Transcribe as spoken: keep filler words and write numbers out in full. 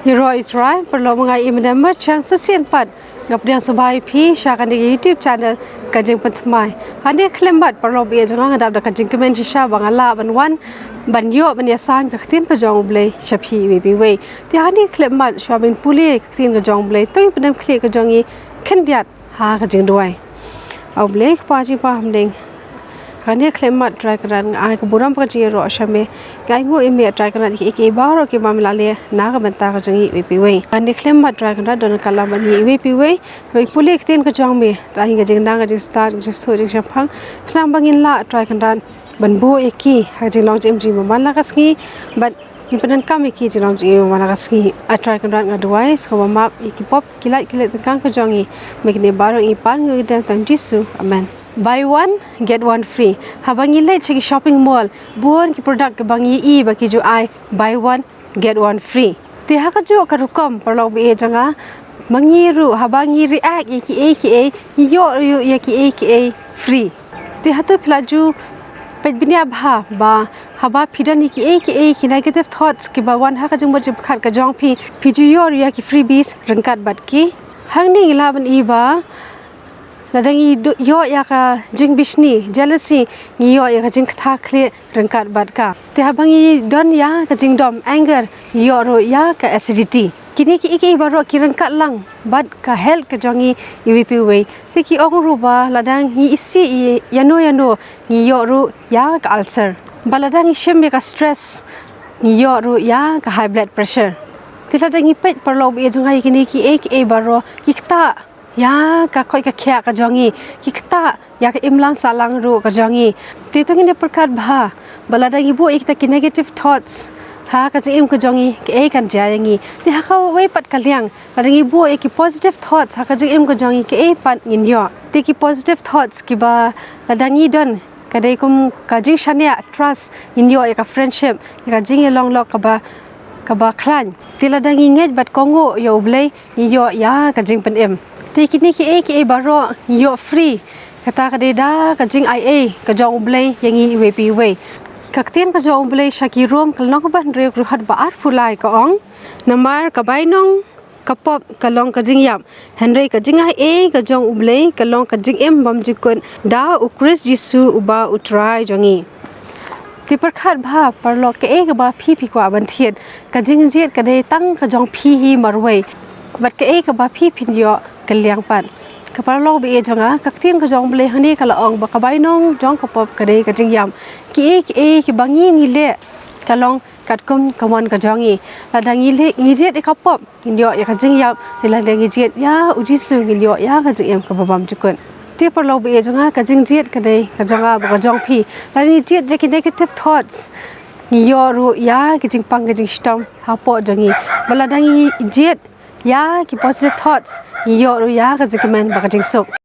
Ïaroh ïa U Trai, paralok ba nga ïa i mynta mar chang sa sien pat nga pdiang sngewbha ïa phi sha kane ka YouTube channel Ka Jingpynthymmai. Hangne khlem mat paralok ba ïeit jong nga, nga dap da ka jingkmen shisha ba nga lah ban wan ban ïoh ban ïasam ka ktien ka jong U Blei sha phi iwei pa iwei. Te hangne khlem mat shuwa ban pule ka ktien ka jong U Blei, to ngin pyndem khlieh ka jong ngi khyndiat ha ka jingduwai. A U Blei Kpa jingpynim, hangne khlem mat Trai Kynrad nga ai ka burom bad ka jingïaroh sha me. Nga ainguh ïa me Trai Kynrad ïa kiei kiei baroh kiba me la leh na ka bynta ka jong ngi iwei pa iwei. Hangne khlem mat Trai Kynrad don ka lam bad ngi iwei pa iwei. Ban pule ka ktien ka jong me, to ai ka jingnang, ka jingstad, ka jingstad, ka jingshemphang, khnang ba ngin lah Trai Kynrad ban buh ïa ki ha ka jinglong jingim jong ngi man la ka sngi, bad ngin pyndonkam ïa ki ha ka jinglong jingim man la ka sngi. A Trai Kynrad nga duwai, sngewbha map ïa ki pop, ki lait ki lait ryngkang ka jong ngi. Me kine baroh ngi pan ngi ïa ki ha ka kyrteng Jisu. Amen. Buy one, get one free. Haba ngi leit sha ki shopping mall, bun ki product kiba ngi ïohi ba ki ju ai buy one, get one free. Te ha kajuh ka rukom paralok ba ïeit jong nga, ma ngi ruh haba ngi react ïa kiei kiei, ngi ïoh ruh ïa kiei kiei free. Te hato phi la ju peit bniah bha ba haba phi don ïa kiei kiei ki negative thoughts kiba wan ha ka jingmut jingpyrkhat ka jong phi, phi ju ïoh ruh ïa ki freebies ryngkat bad ki? Hangne ngi lah ban i ba lada ngi du-, ïoh ïa ka jingbishni, jealousy, ngi ïoh ïa ka jingkthah khlieh ryngkat bad ka. Te haba ngi don ïa ka jingdom, anger, ngi ïoh ruh ïa ka acidity. Kine kiei kiei baroh ki ryngkat lang bad ka health ka jong ngi iwei pa iwei. Te ki ong ruh ba lada ngi isih ïa, ïano ïano, ngi ïoh ruh ïa ka ulcer. Bad lada ngi shim ïa ka stress, ngi ïoh ruh ïa ka high blood pressure. Te lada ngi peit paralok ba ïeit jong nga ïa kine kiei kiei baroh ki ktah ïa ka koit ka khiah ka jong ngi, ki ktah ïa ka imlang sahlang ruh ka jong ngi. Te to ngin ïa pyrkhat bha ba lada ngi buh ïa kita ki negative thoughts ha ka jingim ka jong ngi, kaei kan jia ïa ngi. Te ha kawei pat ka liang, lada ngi buh ïa ki positive thoughts ha ka jingim ka jong ngi, kaei pat ngin ïoh? Te ki positive thoughts kiba lada ngi don, ka dei kum ka jingshaniah, trust, ngin ïoh ïa ka friendship, ïa ka jingïalong lok kaba, kaba khlaiñ. Te lada ngi ngeit bad kohnguh ïa U Blei, ngi ïoh ïa ka jingpynim. Te kine kiei kiei baroh ngi ïoh free. Kata ka dei da ka jingaiei ka jong U Blei ïa ngi iwei pa iwei. Ka ktien ka jong U Blei sha ki Rom ka lynnong kaba hynriew ka dkhot ba arphew lai ka ong, namar ka bainong ka pop ka long ka jingïap, hynrei ka jingaiei ka jong U Blei ka long ka jingim bymjukut da U Khrist Jisu uba U Trai jong ngi. Te pyrkhat bha paralok, kaei kaba phi phi kwah ban thied, ka jingjied ka dei tang ka jong phi hi marwei, bad kaei kaba phi phin ïoh ka liang pat. Ka paralok ba ïeit jong nga, ka ktien ka jong U Blei hangne ka la ong ba ka bainong jong ka pop ka dei ka jingïap. Kiei kiei kiba ngi ngi leh ka long katkum ka mon ka jong ngi. Lada ngi leh, ngi jied ïa ka pop, ngin ïoh ïa ka jingïap. Te lada ngi jied ïa U Jisu, ngin ïoh ïa ka jingim kaba bymjukut. Te paralok ba ïeit jong nga, ka jingjied ka dei ka jong nga bad ka jong phi. Lada ngi jied ïa ki negative thoughts, ngi ïoh ruh ïa ki jingpang ki jingshitom hapoh jong ngi. Bad lada ngi jied ïa ki positive thoughts, ngi ïoh ruh ïa ka jingkmen bad ka jingsuk.